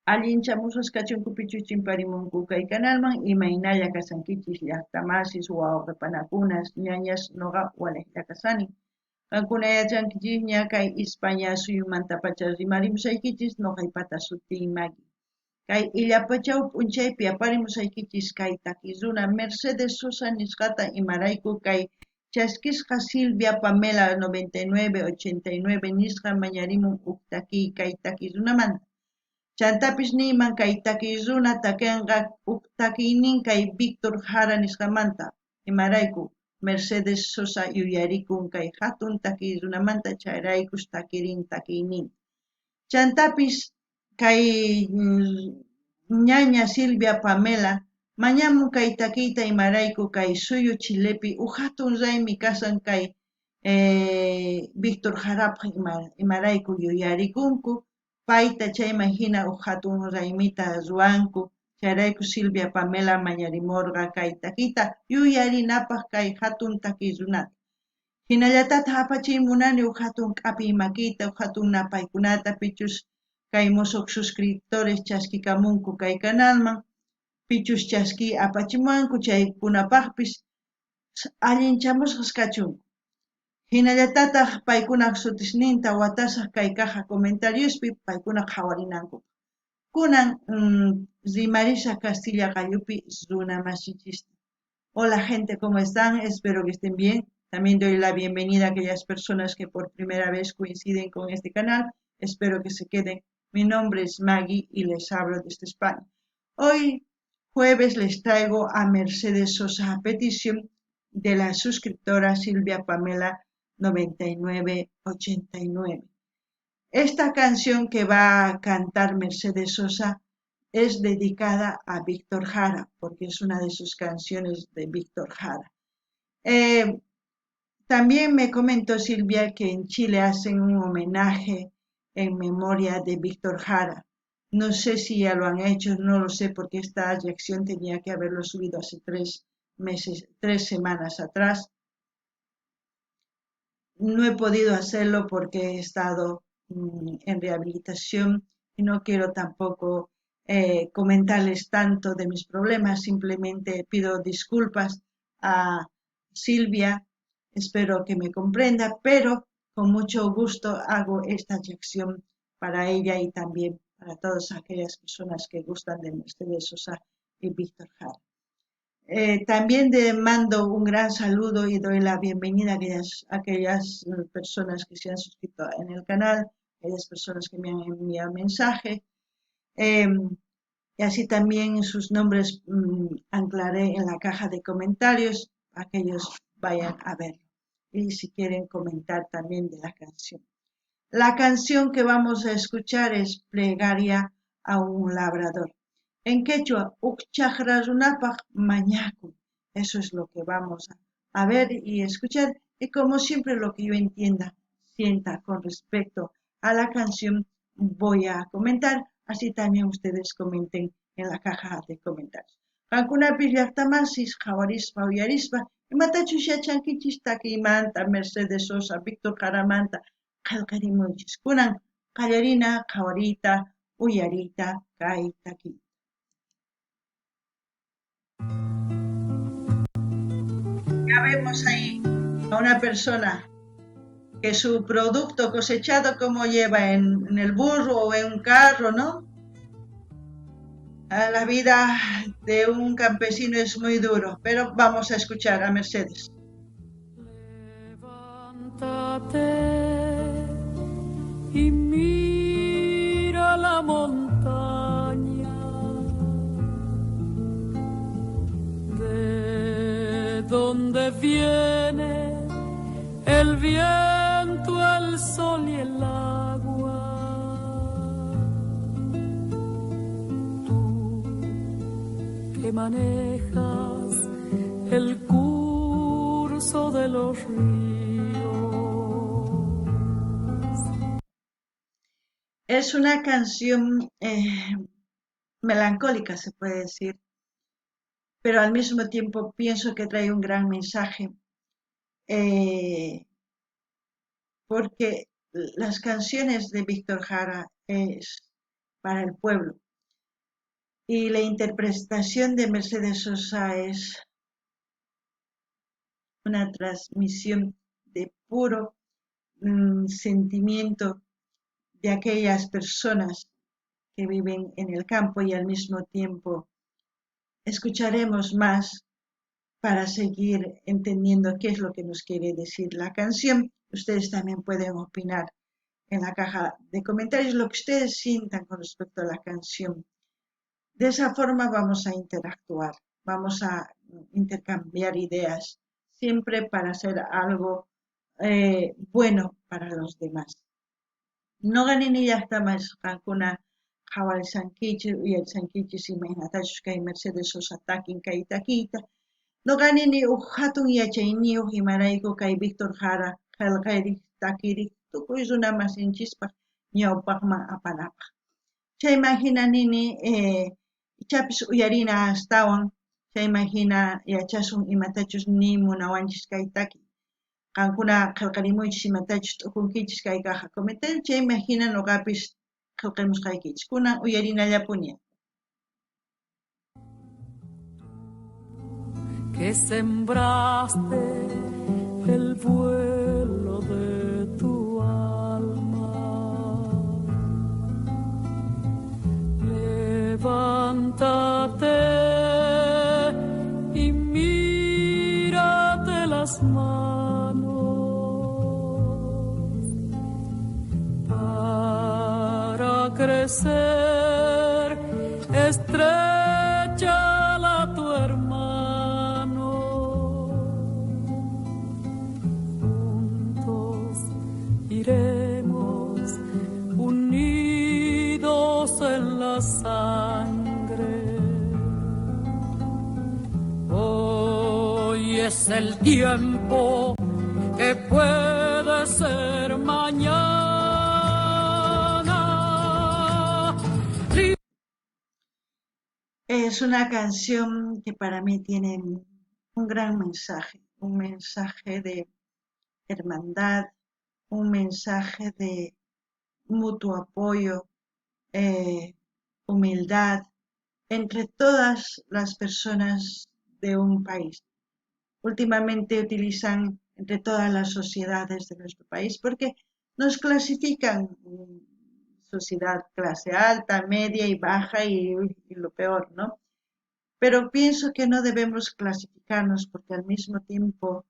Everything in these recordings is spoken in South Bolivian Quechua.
Allinchamusqas kachunku pichus chimparimunku kay kanalman, imaynalla kashankichis llaqtamasis, wawqe panakunas, ñañas, noqa walejlla kashani. Qankuna yachankichisña kay Ispaña suyumantapacha rimarimusaykichis, noqaypata sutiy Magui. Kay illapachaw p'unchaypi aparimusaykichis kay takiy runa Mercedes Sosa nisqata, imarayku kay chaskisqa Silvia Pamela 9989 nisqa mañarimun uk takiy kay takiy runamanta. Chantapis niyman kay takiy runa takenqa uk takiynin kay Víctor Jara nisqamanta, imarayku Mercedes Sosa yuyarikun kay hatun takiy runamanta, chayraykus takirin takiyninta. Chantapis kay ñaña Silvia Pamela mañamun kay takiyta, imarayku kay suyu Chilepi uk hatun raymi kashan kay Víctor Jarapaj, imarayku yuyarikunku payta, chayman hina uk hatun raymita ruwanku. Chayrayku Silvia Pamela mañarimurqa kay takiyta yuyarinapaj kay hatun takiy runata. Hinallatataj apachiy munani uk hatun k'apiy makiyta, uk hatun napaykunata, pichus kay musuq suscriptores chaskikamunku kay kanalman, pichus chaskiy apachimuwanku chaykunapaqpis allinchamusqas kachunku. Hinallatataj paykunaq sutisninta watasaq kay caja comentariospi paykuna qhawarinankupaq. Kunan rimarisaq Castilla qallupi runa masichista. Hola gente, ¿cómo están? Espero que estén bien. También doy la bienvenida a aquellas personas que por primera vez coinciden con este canal. Espero que se queden. Mi nombre es Maggie y les hablo desde España. Hoy jueves les traigo a Mercedes Sosa a petición de la suscriptora Silvia Pamela 9989. Esta canción que va a cantar Mercedes Sosa es dedicada a Víctor Jara, porque es una de sus canciones de Víctor Jara. También me comentó Silvia que en Chile hacen un homenaje en memoria de Víctor Jara. No sé si ya lo han hecho, no lo sé, porque esta reacción tenía que haberlo subido hace 3 meses, 3 semanas atrás. No he podido hacerlo porque he estado en rehabilitación y no quiero tampoco comentarles tanto de mis problemas, simplemente pido disculpas a Silvia, espero que me comprenda, pero con mucho gusto hago esta reacción para ella y también para todas aquellas personas que gustan de Mercedes Sosa y Víctor Jara. También le mando un gran saludo y doy la bienvenida a aquellas personas que se han suscrito en el canal, aquellas personas que me han enviado mensaje. Y así también sus nombres anclaré en la caja de comentarios para que ellos vayan a verlo. Y si quieren comentar también de la canción. La canción que vamos a escuchar es Plegaria a un labrador. En quechua, Uk chajra runapaj mañakuy. Eso es lo que vamos a ver y escuchar. Y como siempre lo que yo entienda, sienta con respecto a la canción, voy a comentar. Así también ustedes comenten en la caja de comentarios. Qankunapis llaqtamasis qhawarispa uyarispa imatachus yachankichis takiymanta Mercedes Sosa, Víctor Jaramanta qillqarimuychis. Kunan qallarina qhawariyta uyariyta kay takiyta. Ya vemos ahí a una persona que su producto cosechado como lleva en el burro o en un carro, ¿no? La vida de un campesino es muy duro, pero vamos a escuchar a Mercedes. Levántate y mira la montaña de donde viene el viento, el sol y el agua. Tú que manejas el curso de los ríos. Es una canción melancólica, se puede decir, pero al mismo tiempo pienso que trae un gran mensaje, porque las canciones de Víctor Jara es para el pueblo. Y la interpretación de Mercedes Sosa es una transmisión de puro sentimiento de aquellas personas que viven en el campo, y al mismo tiempo escucharemos más para seguir entendiendo qué es lo que nos quiere decir la canción. Ustedes también pueden opinar en la caja de comentarios lo que ustedes sientan con respecto a la canción. De esa forma vamos a interactuar, vamos a intercambiar ideas, siempre para hacer algo bueno para los demás. Noqa nini llaqtamas qankuna qhawarishankichis, uyarishankichis imaynatachus kay Mercedes Sosa takin kay takiyta. Noqa nini uj hatun yachayniyuq imarayku kay Víctor Jara qhelqariq takiriq tukuy runa masinchispaq ñawpaqman apanapaq. Chayman hina nini ichapis uyarina astawan, chayman hina yachasun imatachus ni munawanchis kay taki. Qankuna qhelqarimuychis imatachus t'ukunkichis kay caja comentario, chayman hina noqapis qhelqamusqaykichis. Kunan uyarinallapuni. Que sembraste el vuelo de tu alma. Levántate y mírate las manos para crecer, estréchala a tu hermano. Juntos iremos unidos en la sangre. Hoy es el tiempo que puede ser mañana. Es una canción que para mí tiene un gran mensaje, un mensaje de hermandad, un mensaje de mutuo apoyo, humildad entre todas las personas de un país. Últimamente utilizan entre todas las sociedades de nuestro país porque nos clasifican sociedad clase alta, media y baja y lo peor, ¿no? Pero pienso que no debemos clasificarnos porque al mismo tiempo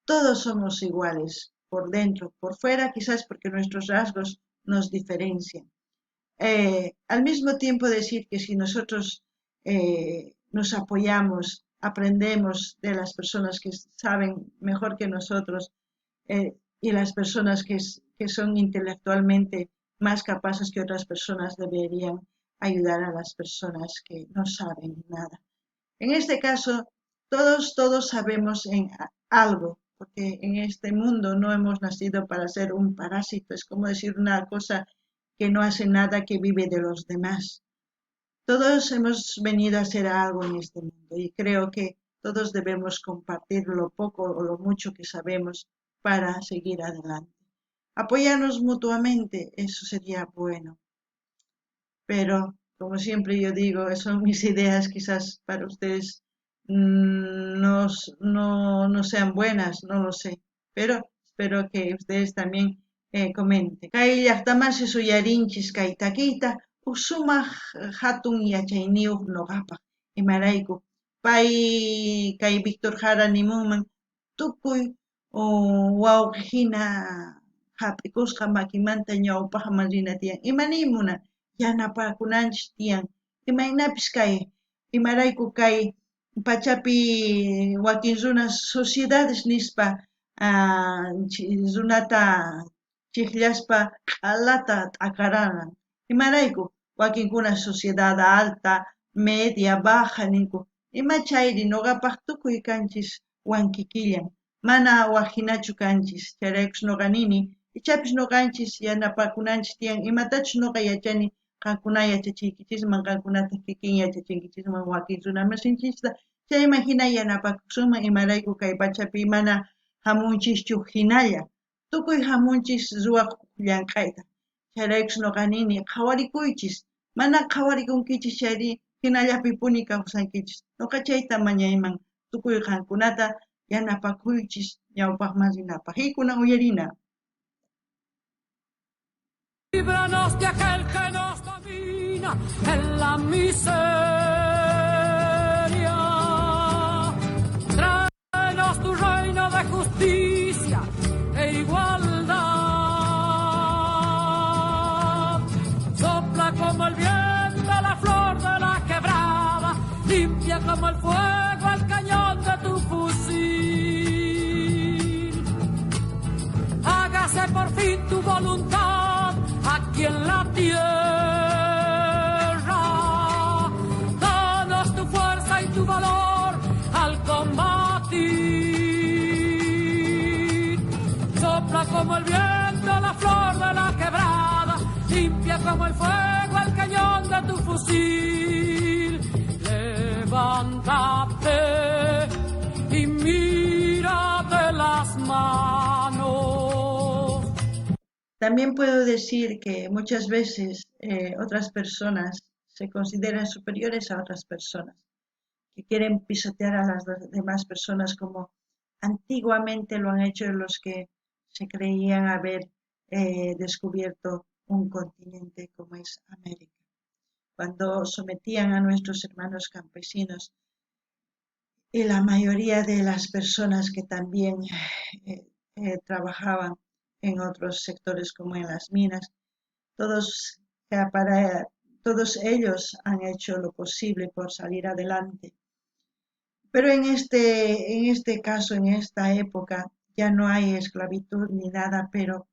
todos somos iguales, por dentro, por fuera, quizás porque nuestros rasgos nos diferencian. Al mismo tiempo decir que si nosotros nos apoyamos, aprendemos de las personas que saben mejor que nosotros y las personas que son intelectualmente más capaces que otras personas deberían ayudar a las personas que no saben nada. En este caso, todos sabemos en algo, porque en este mundo no hemos nacido para ser un parásito, es como decir una cosa que no hace nada, que vive de los demás. Todos hemos venido a hacer algo en este mundo y creo que todos debemos compartir lo poco o lo mucho que sabemos para seguir adelante. Apoyarnos mutuamente, eso sería bueno. Pero, como siempre yo digo, son mis ideas, quizás para ustedes no sean buenas, no lo sé. Pero espero que ustedes también comenten. Kay llaqtamasi suyarinchis kay takiyta, uj sumaq hatun yachayniyuq noqapaq imarayku. Pay kay Víctor Jara nimunman tukuy wawqi hina hap'ikusqa makimanta ñawpaqman rina tiyan. Imanimuna yanapakunanchis tiyan. Imaynapis kay imarayku kay pachapi wakin runas sociedades nispa runata chiqllaspa q'alata t'akaranan. Imarayku wakinkuna sociedad alta, media, baja ninku. Ima chayri noqapaq tukuy kanchis wankikillan. Mana wajinachu kanchis. Chayraykus noqa nini. Ichapis noqanchis yanapakunanchis tiyan. Imatachus noqa yachani qankuna yachachiykichisman, qankunata kikin yachachinkichisman wakin runamasinchista. Chayman hina yanapakusunman imarayku kay pachapi mana hamunchischu hinalla. Tukuy hamunchis ruwaq llank'ayta. Chayraykus noqa nini qhawarikuychis. Mana qhawarikunkichis chayri Jinallapipuni kawsankichis. Noqa chayta mañayman tukuy qankunata yanapakuychis ñawpaqman rinapaq. Kunan uyarina. Líbranos de aquel que nos domina en la miseria. Tráenos tu reino de justicia e igualdad. Sopla como el viento la flor de la quebrada, limpia como el fuego el cañón de tu fusil. Hágase por fin tu voluntad aquí en la tierra. Danos tu fuerza y tu valor al combatir. Sopla como el viento la flor de la quebrada, limpia como el fuego el cañón de tu fusil. Levántate y mírate las manos. También puedo decir que muchas veces otras personas se consideran superiores a otras personas, que quieren pisotear a las demás personas como antiguamente lo han hecho los que se creían haber descubierto un continente como es América. Cuando sometían a nuestros hermanos campesinos y la mayoría de las personas que también trabajaban en otros sectores como en las minas, todos ellos han hecho lo posible por salir adelante. Pero en este caso, en esta época, ya no hay esclavitud ni nada, pero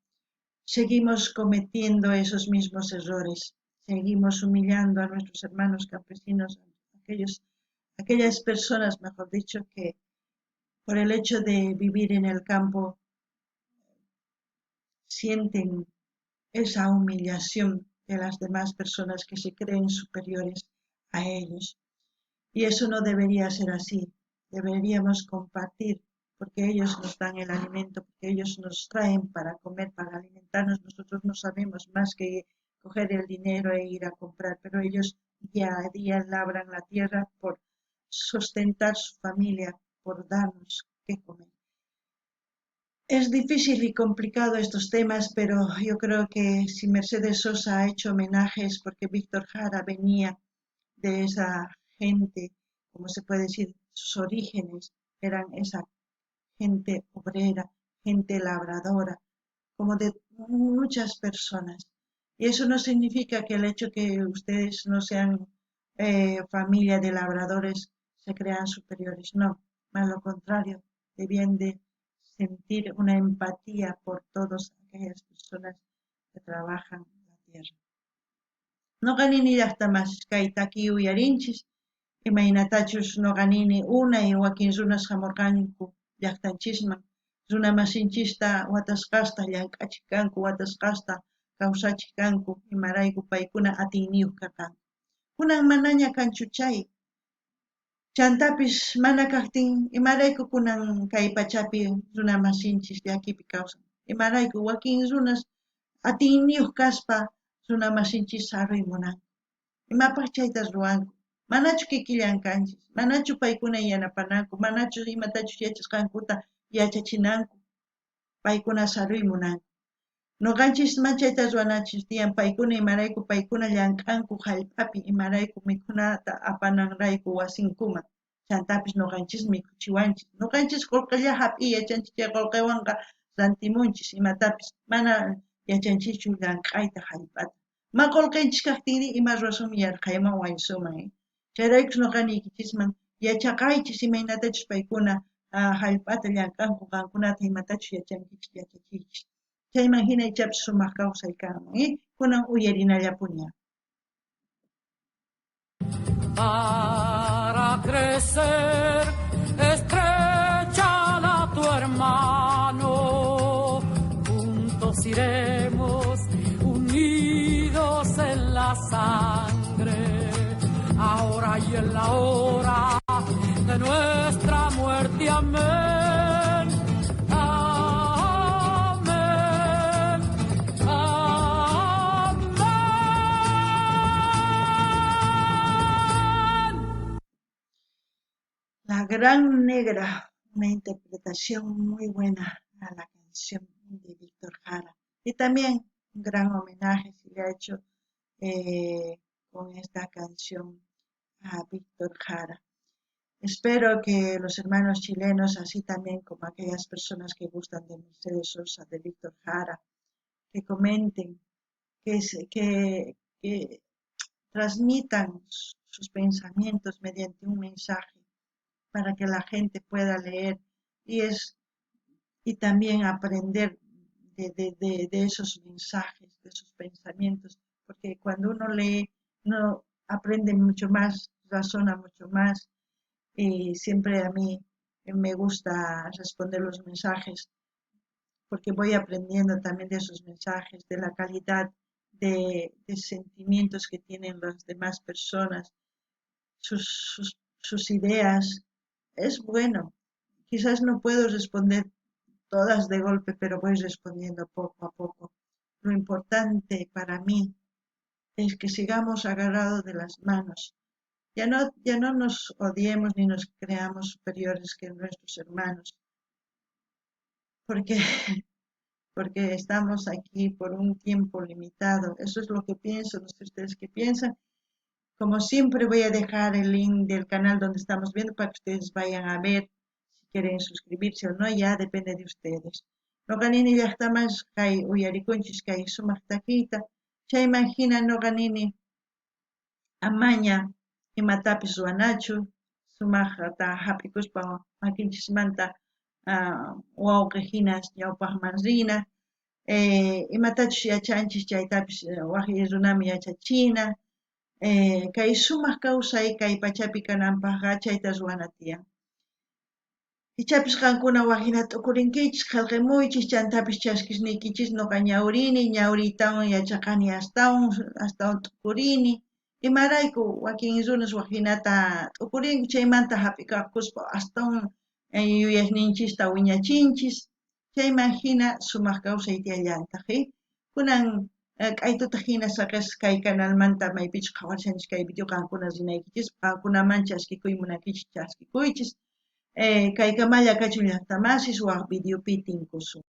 seguimos cometiendo esos mismos errores. Seguimos humillando a nuestros hermanos campesinos, aquellas personas, mejor dicho, que por el hecho de vivir en el campo sienten esa humillación de las demás personas que se creen superiores a ellos. Y eso no debería ser así. Deberíamos compartir, porque ellos nos dan el alimento, porque ellos nos traen para comer, para alimentarnos. Nosotros no sabemos más que coger el dinero e ir a comprar, pero ellos día a día labran la tierra por sustentar su familia, por darnos qué comer. Es difícil y complicado estos temas, pero yo creo que si Mercedes Sosa ha hecho homenajes porque Víctor Jara venía de esa gente, como se puede decir, sus orígenes eran esa gente obrera, gente labradora, como de muchas personas. Y eso no significa que el hecho que ustedes no sean familia de labradores se crean superiores, no, más lo contrario, debían de sentir una empatía por todas aquellas personas que trabajan la tierra. Noqa nini llaqta masis kay takiy uyarinchis, imaynatachus noqa nini unay wakin runas hamurqanku llaqtanchisman, runa masinchista watasqasta llank'achik kanku, watasqasta kawsachik kanku, imarayku paykuna atiyniyuq karqanku. Kunan manaña kanchu chay. Chantapis mana kaqtin imarayku kunan kay pachapi runa masinchis llakipi kawsan. Imarayku wakin runas atiyniyuq kaspa runa masinchis saruy munanku. Imapaq chayta ruwanku? Manachu kikillan kanchis? Manachu paykuna yanapananku? Manachu imatachus yachasqankuta yachachinanku? Paykuna saruy munanku. Noqanchis chayta ruwananchis tiyan paykuna imarayku paykuna llank'anku hallp'api imarayku mikhunata apananrayku wasinkuman. Chantapis noqanchis mikhuchiwanchis. Noqanchis qullqilla hap'iy yachanchis chay qullqiwanqa rantimunchis imatapis mana yachanchischu llank'ayta hallp'ata. Ma qullqinchis kaqtinri ima ruwasunmi yarqhayman wañusunman. Chayraykus noqa niykichisman yachaqaychis imaynatachus paykuna hallp'ata llank'anku qankunata imatachus yachankichis yachachiychis. Chayman hina ichapis sumaq kawsay kanman, Kunan uyarinallapuña. Para crecer, estréchala a tu hermano, juntos iremos unidos en la sangre, ahora y en la hora de nuestra muerte. Amén. Amén. Amén. La Gran Negra, una interpretación muy buena a la canción de Víctor Jara. Y también un gran homenaje se le ha hecho con esta canción a Víctor Jara. Espero que los hermanos chilenos, así también como aquellas personas que gustan de Mercedes Sosa, de Víctor Jara, que comenten, que transmitan sus pensamientos mediante un mensaje para que la gente pueda leer y también aprender de esos mensajes, de esos pensamientos, porque cuando uno lee, uno aprende mucho más, razona mucho más, y siempre a mí me gusta responder los mensajes, porque voy aprendiendo también de esos mensajes, de la calidad de sentimientos que tienen las demás personas, sus ideas. Es bueno. Quizás no puedo responder todas de golpe, pero voy respondiendo poco a poco. Lo importante para mí es que sigamos agarrados de las manos. Ya no nos odiemos ni nos creamos superiores que nuestros hermanos, porque estamos aquí por un tiempo limitado. Eso es lo que pienso, no sé ustedes qué piensan. Como siempre voy a dejar el link del canal donde estamos viendo para que ustedes vayan a ver si quieren suscribirse o no, ya depende de ustedes. Noqa nini llajtamas kay uyarikunchis kay sumaq takiyta, chayman hina noqa nini amaña imatapis ruwanachu, sumaqta hap'ikuspa makinchismanta wawqi hinas ñawpaqman rina, imatachus yachanchis chaytapis waj runaman yachachina, kay sumaq kawsay kay pachapi kananpaqqa chayta ruwana tiyan. Ichapis qankuna waj hina t'ukurinkichis, qhelqemuychis, chantapis chaskisniykichis noqa ñawrini, ñawriytawan yachaqani astawan t'ukurini. Imarayku wakin runas waj hinata t'ukurinku, chaymanta hap'ikakuspa astawan yuyayninchista wiñachinchis, chayman hina sumaq kawsay tiyallantaq. Kunan k'aytuta hina saqes kay canalmanta maypichus qhawarishanchis kay video qankuna rinaykichis, qankunaman chaskikuy munankichis chaskikuychis. Kaykamalla kachun llaqtamasis waj videopi tinkusun.